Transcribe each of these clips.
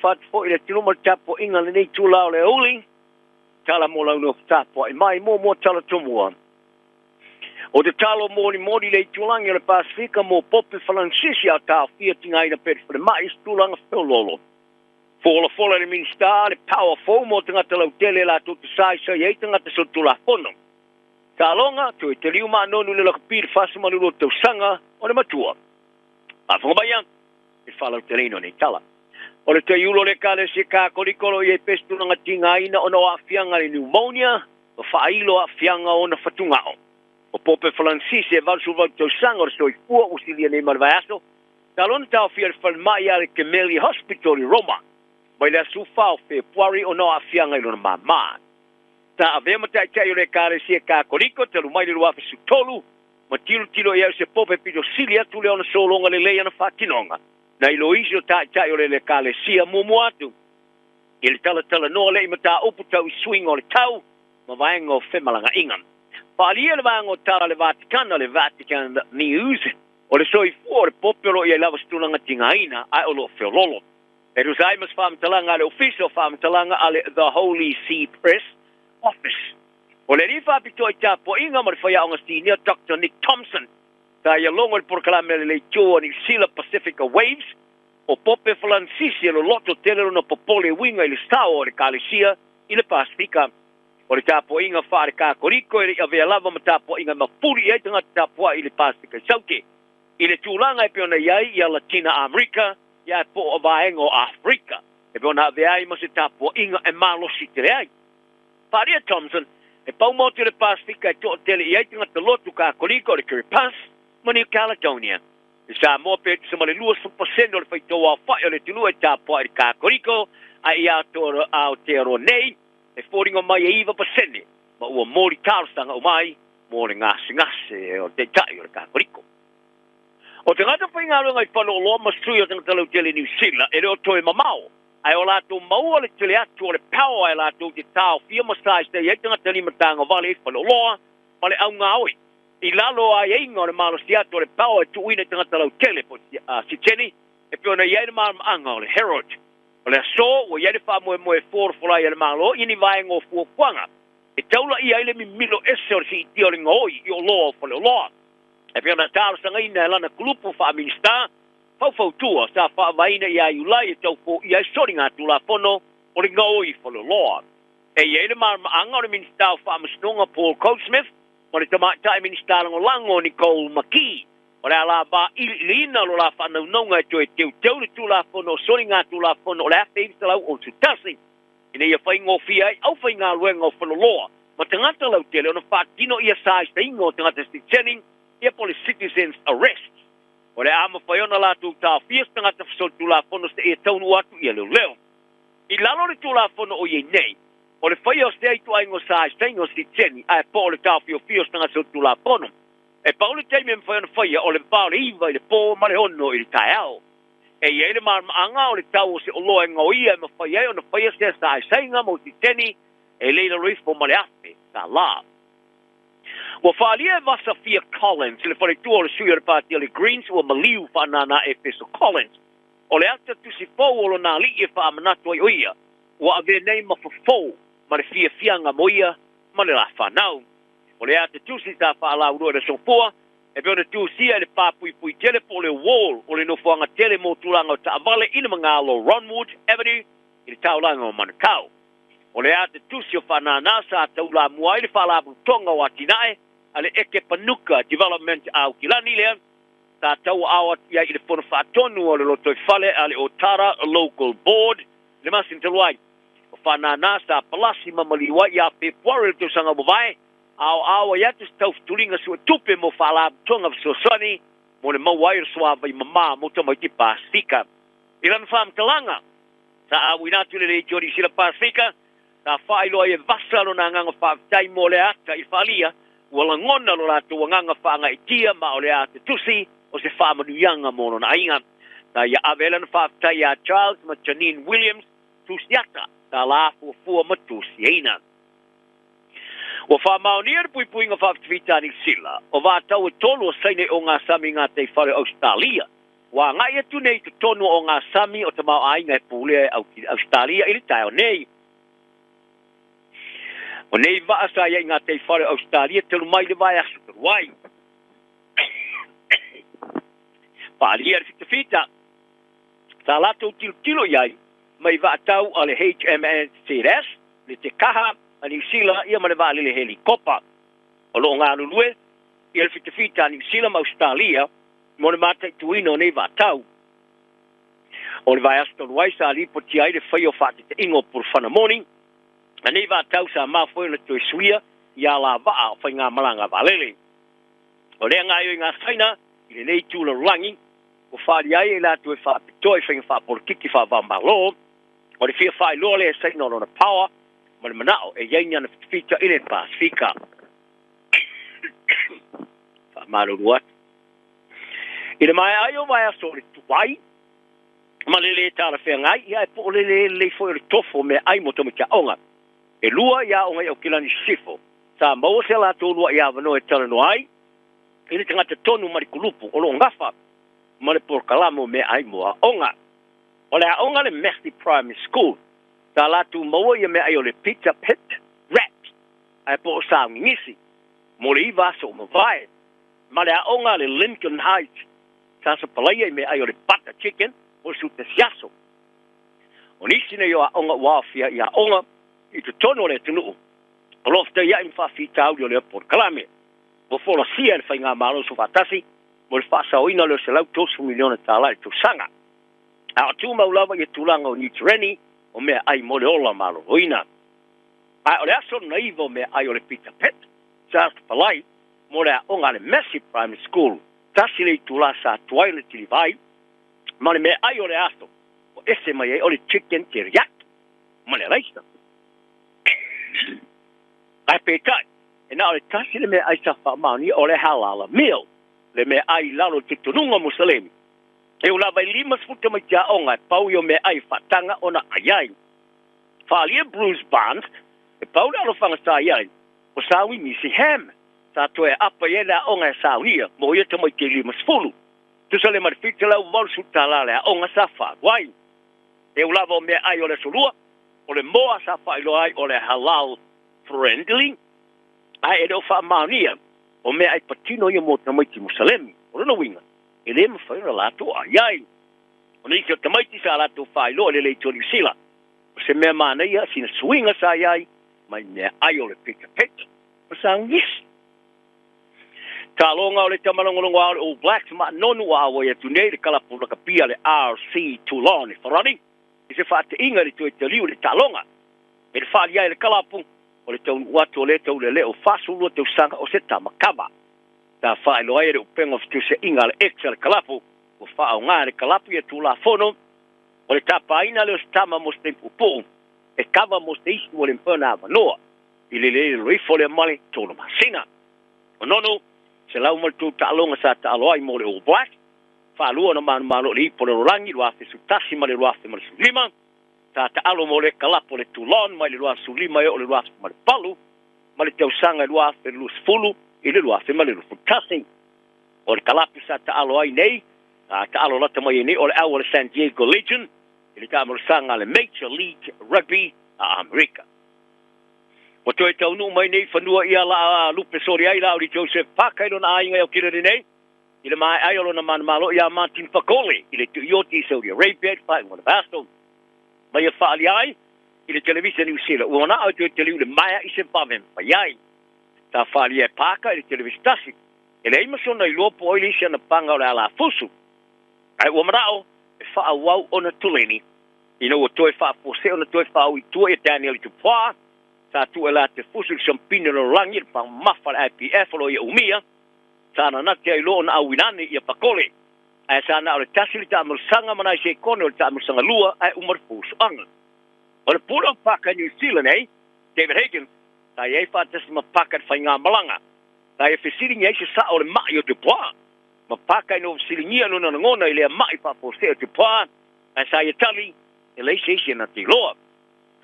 Faatalofa atu foi i le atunuu ma le tapuaiga i lenei itula o le aoauli. Tala mo lau nofo tapuai mai, muamua tala tomua. O te talo molimoli le itulagi o le Pasefika mo Pope Falansisi a taofia tigaina pea i le falemai i se tulaga feoloolo. Folafola e le Minisita le power fou mo tagata lautele latou te saisai ai tagata solitulafono. Taaloga, toe taliu ma Nonu i le lakapi i le 42 tausaga o le matua. Faafofoga maia i le faalauteleina o nei tala. O le taiulu o le Ekalesia Katoliko o lo o i ai pea se tulaga tigaina ona o aafiaga i le pneumonia ma faailo aafiaga o ona fatugao. O Pope Falansisi e 88 tausaga o le soifua ua silia nei ma le vaiaso, talu ona taofia i le falemai a le Gemelli Hospital i Roma mai le aso 4 o Fepuari ona o aafiaga i lona māmā. Sa avea ma taitai o le Ekalesia Katoliko talu mai le 2013 ma tilotilo i ai o se pope pito sili atu le ona sologa lelei ana faatinoga nai lo isi o taitai o le Ekalesia muamua atu i le talatalanoa lea i mataupu tau i suiga o le tau ma vaega o femalagaaiga. Faaalia le vaega o tala a le Vatikana, le Vatican News, o le soifua o le pope o lo o i ai lava se tulaga tigaina ae o lo o feoloolo. E tusa ai ma se faamatalaga a le Ofisa o Faamatalaga a le The Holy See Press Office. O le alii faapitoa i tapuaiga ma le faiaoga sinia Doctor Nick Thompson sa ia logo i le polokalame a le Leitio a Niu Sila Pacifica Waves, o Pope Falansisi e loloto tele lona popole e uiga i le sao o le Ekalesia i le Pasefika. O le tapuaiga faale-Katoriko e le i avea lava ma tapuaiga e mafuli i ai tagata tapuai i le Pasefika i Saute. I le tulaga e pei ona i ai ia Latina Amerika, ia po o vaega o Afrika, e pei ona avea ai ma se tapuaiga e malosi tele ai. Faaalia Thompson, e pau motu i le Pasefika e toatele i ai tagata lotu Katoriko o le Kiribati ma New Caledonia. I Samoa pe tusa ma le 20% o le faitau aofai o le atunuu e tapuai i le Katoriko, ae i Aotearoa nei, e foliga mai e 9% ma ua moli talosaga uma ai mo le gasegase o le taitai o le Katoriko. O tagata faigaluega i faleoloa ma sui o tagata lautele i Niu Sila e le o toe mamao, ae o latou maua le tele atu o le power e latou te taofia ma saisai ai tagata limataga-vale i faleoloa ma le augaoi. I lalo o aiaiga o le malosi atu o le power e tuuina i tagata lautele po o siteni e pei ona i ai le malamaanga o le Herald. O le aso ua i ai le faamoemoe e folafola ai a le Malo i ni vaega o fuafuaga e taulaia ai le mimilo ese o le siitia o le gaoi i oloa o faleoloa. E pei ona talosagaina e lana kulupu faa-Minisita faufautua sa faavaeina ia Iulai e tau foia ai soligatulafono o le gaoi faleoloa. E i ai le malamaanga o le Minisita o Faamasinoga Paul Goldsmith ma le Tamaitai Minisita Lagolago Nicole McKee o le a vailiiliina lo la faanaunauga e toe teuteu le Tulafono o Soligatulafono o le 1961 ina ia faigofie ai aufaigaluega o faleoloa ma tagata lautele ona faatino ia saisaiga o tagata sitiseni ia po o le citizens arrest. O le a mafai ona latou taofia se tagata fesolitulafono seia taunuu atu ia leoleo. I lalo o le Tulafono o i ai nei, o le faia o sea ituaiga o saisaiga o sitiseni ae po o le taofiofia o se tagata solitulafono, e pau le taimi e mafai ona faia o le va o le 9 i le po ma le 6 i le taeao. E i ai le malamaanga o le tau o se oloa e gaoia e mafai ai ona faia sea saisaiga mo sitiseni e le i lalo ifo ma le $1,000. Ua faaalia e Vasafia Collins le faletua o le sui o le pati o le Greens ua maliu faanānā Efeso Collins. O le ata tusi fou o lona alii e faamanatu ai o ia ua avea nei ma fofo ma le fiafiaga mo ia ma le la fanau. O le ata tusi sa faalauiloa i le sofua e pei ona tusia i le pā puipui tele po o le wall o le nofoaga tele mo tulaga o taavale i le magalo o Ronwood Avenue i le taulaga o Manukau. O le ata tusi o faanānā sa taulamua ai le Faalapotopotoga o Atinae a le Eke Panuka Development a Aukilani lea sa tauaao atu i ai i le Fono Faatonu o le Lotoifale a le Otara Local Board i le masina talu ai. O faanānā sa palasi ma maliu ai ia Fepuari o le tausaga ua mavae, aoao ai atu se taufutuliga suetupe mo Faalapotopotoga Fesoasoani mo le maua ai o le suavai mamā mo tamaiti Pasefika. I lana faamatalaga, Sa auina atu le Leitio i Sila Pasefika, sa faailoa ai e Vasa lona agaga faafetai mo le ata i Faalia, ua lagona lo latou agaga faagaeetia ma o le ata tusi o se faamanuiaga mo lona aiga. Sa ia ave ai lana faafetai ia Charles ma Janine Williams, tusiata, sa la fuafua ma tusiaina. Ua faamaonia le puipuiga faafitafita a Niu Sila o vatau e tolu o Saina i ogasami i gatai fale o Ausetalia. Ua agai atu nei i totonu o ngā sami o tamaoaiga e pulea e Ausetalia i le taeao nei. O nei vaa sa i ai i ngā teifale o Ausetalia talu mai le vaiaso talu ai. Faaalia le fitafita sa latou tilotilo i ai mai vaatau a le HMNZS, le Te Kaha a Niu Sila ia ma le vaalele helikopa. O lo o galulue ia le fitafita a Niu Sila ma Ausetalia mo le mataituina o nei vaatau. O le vaiaso talu ai sa lipotia ai le faia o faatetaiga o pulufana moni a nei vaatau sa mafua ai ona toe suia i alavaa o faigamalaga vaalele. O lea gaoioiga a Saina i lenei itu lalolagi ua faaalia ai e latou e faapitoa i faiga faapolokiki faava-o-Malo, o le fia faailoa lea e Saina o lona power ma le manao e i ai ni ana fitafita i le Pasefika. Faamalulu atu. I le maea ai o vaiaso o le tuai ma le lē talafeagai, ia ae po o le lē lelei foi o le tofo o meaai mo tamaiti aoga. E lua i aoga i Aukilani Sisifo sa maua se latou uluai avanoa e talanoa ai i le tagata tonu ma le kulupu o lo o gafa ma le polokalame o meaai mo aoga. O le aoga le Massey Primary School sa latou maua ia meaai o le Pita Pit Wraps ae po o saogigisi mo le 9 aso ua mavae, ma le aoga a le Lincoln Heights sa sapalaia i meaai o le Butter Chicken mo le 11 aso. O nisi nei o aoga ua aofia i aoga i totonu o le atunuu o lo o fetaiai ma faafitauli o lea polokalame. Ua folasia e le Faigamalo Soofaatasi mo le faasaoina lea o $130 miliona tala i le tausaga. A o tumau lava ia tulaga o niutereni o meaai mo le ola maloloina. A o le aso lona 9 o meaai o le Pita Pit sa sapalai mo le aoga a le Massey Primary School, tasi le itula sa tuai ona tilivai ma le meaai o le aso ua ese mai ai o le chicken teriyaki ma le araisa. Ae peitai, e na o le tasi le meaai sa faamaonia o le halala meal, le meaai i lalo o le talitonuga Musalemi. E ū lava i 50 tamaiti aoga e pau ia meaai faataga ona ai ai. Faaalia Bruce Barnes, e pau le alofaga sa i ai, o saui misi ham, sa toe aapa i ai le aoga e saunia mo ia tamaiti e 50. Tusa le ma le $780 le aoga sa faalu ai. E ū lava o meaai o le aso lua, o le moa sa faailoa ai o le halal friendly, ae e le o faamaonia o meaai patino ia mo tamaiti Musalemi. O lona uiga, e lē mafai ona latou ai ai. O nisi o tamaiti sa latou faailoa i le leitio Niu Sila, o se mea manaia sina suiga sa i ai mai meaai o le Pita Pit ma saugisi. Taaloga o le tamalogologo a o le All Blacks ma nonu ua auai atu nei le kalapu rakapia le RC Toulon e Farani i se faateiga i le toe taliu i le taaloga. E le faaalia ai le kalapu o le taunuu atu o lea tauleleo 42 tausaga o se tama kava. Sa faailoa ai e le upega o fetusiaiga a le ex a le kalapu ua faaaoga e le kalapu ia Tulafono o le tapaina lea o se tama mo se taimi puupuu e kava mo se isi ua le mafai ona avanoa i le lē loifo lea ma le 3 masina. O nonu, 103 taaloga sa taalo ai mo le All Blacks, faalua ona manumalo i le ipu o le lalolagi 2011 ma le 2015, sa taalo mo le kalapu o le Toulon mai le 2015 e oo i le 2018 ma le tausaga e 2020 i le 2021. O le kalapu sa taalo ai nei, sa taalo lata mai ai nei o le au a le San Diego Legion i le taamolosaga a le Major League Rugby a Amerika. Ua toe taunuu mai nei i fanua ia la lupe soli ai la o Joseph Parker i lona aiga i Aukilani nei, i le maea ai o lona manumalo iā Martin Fakole i le tuioti i Saudi Arabia i le faaiuga o le vaiaso. Ma ia faaalia ai i le televisa Niu Sila, ua manao e toe taliu i le maea i se vave mafai ai. Sa faaalia e Parker i le televisa tasi, e leai ma sona iloa po o ai le isi ana paga o le alafusu, ae ua manao e faaauau ona tuleni ina ua toe faafuasei ona toe faaui i tua ia Daniel Dupois, sa tuu e la te fusu i le siampini o le lalolagi i le pamamafa a le IPF o lo o ia umia, sa nanate ai loa ona auina ane ia Pakole, ae sa na o le tasi le taamolosaga ma nai sekone o le taamolosaga lua ae uma le fusuaga. O le pule o Parker i New Zealand nei, David Higgins, sa i ai faatasi ma Parker i le faigamalaga, sa ia fesiligia ai se sao o le mai o Dupois, ma Parker ina ua fesiligia lona lagona i lea mai faafuasei o Dupois, ae sa ia tali, e leai se isi e na te iloa.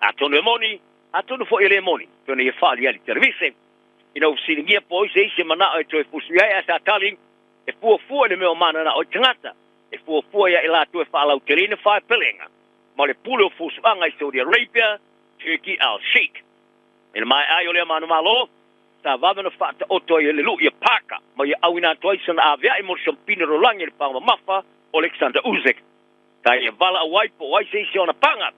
Atonu e moni, atonu foi e lē moni, pei ona ia faaalia ai i le televise. Ina ua fesiligia po o ai se isi e manao e toe fusu i ai, ae sa tali, e fuafua i le mea o mananao ai tagata. E fuafua ia i latou e faalauteleina faepelega ma le pule o fusuaga i Saudi Arabia, Turki Al-Sheikh. I le maea ai o lea manumalo, sa vave ona faataoto ai e le lu'i a Parker ma ia auina atu ai sana avea'i mo le siampini o le lalolagi i le paga mamafa o Alexander Usyk. Sa ia valaau ai po o ai se isi o ana paga.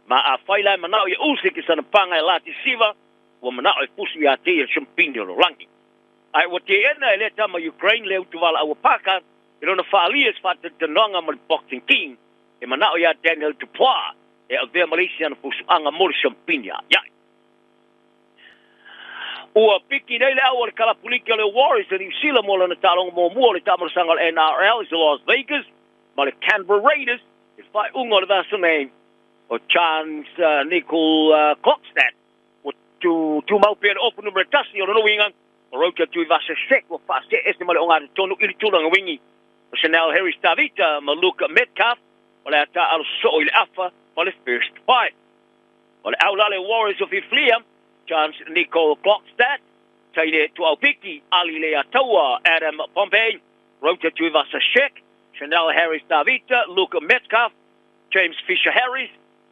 Ma afai la e mana'o ia Usyk i sana paga e lati siva, ua mana'o e fusi ia te ia le siampini o le lalolagi. Ae ua teena e lea tama Ukraine le utuvalaau a Parker i lona faaalia i se faatalatalanoaga ma le Boxing King e mana'o ia Daniel Dubois e avea ma le isi ana fusuaga mo le siampini a'ia'i. Ua piki nei le au a le kalapuliki o le Warriors a Niu Sila mo lana taaloga muamua o le taamalosaga o le NRL i Las Vegas ma le Canberra Raiders i le faaiuga o le vasa nei. O Chance Nicole Klokstad ua tumau pea le ofu numera 1 o lona uiga o Roger Tuivasa-Sheck ua faasee ese ma le ogatotonu i le tulaga wingi. O Chanel Harris Tavita ma Luke Metcalf o le a taaalo sosoo i le afa ma le First Five. O le au la le Warriors o Fifilia, Chance Nicole Klokstad, Taine Tuaupiki, Ali Leiataua, Adam Pompey, Roger Tuivasa-Sheck, Chanel Harris Tavita, Luke Metcalf, James Fisher Harris,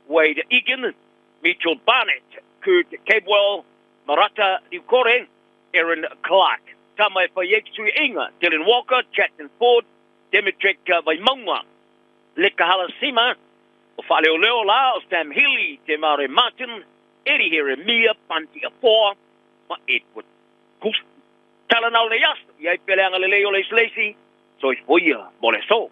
Wade Egan, Mitchell Barnett, Kurt Capewell, Marata Niukore, Erin Clark. Tama e whai ai inga, Dylan Walker, Jackson Ford, Demitric Vaimauga, Leka Halasima, o Faaleoleo la, o Sam Healy, Te Mare Martin, Eddie Heremia, Panti Afoa, ma Edward Goose. Tala nao le aso, i ai peleanga lelei o le isileisi, soifua ia mo le aso.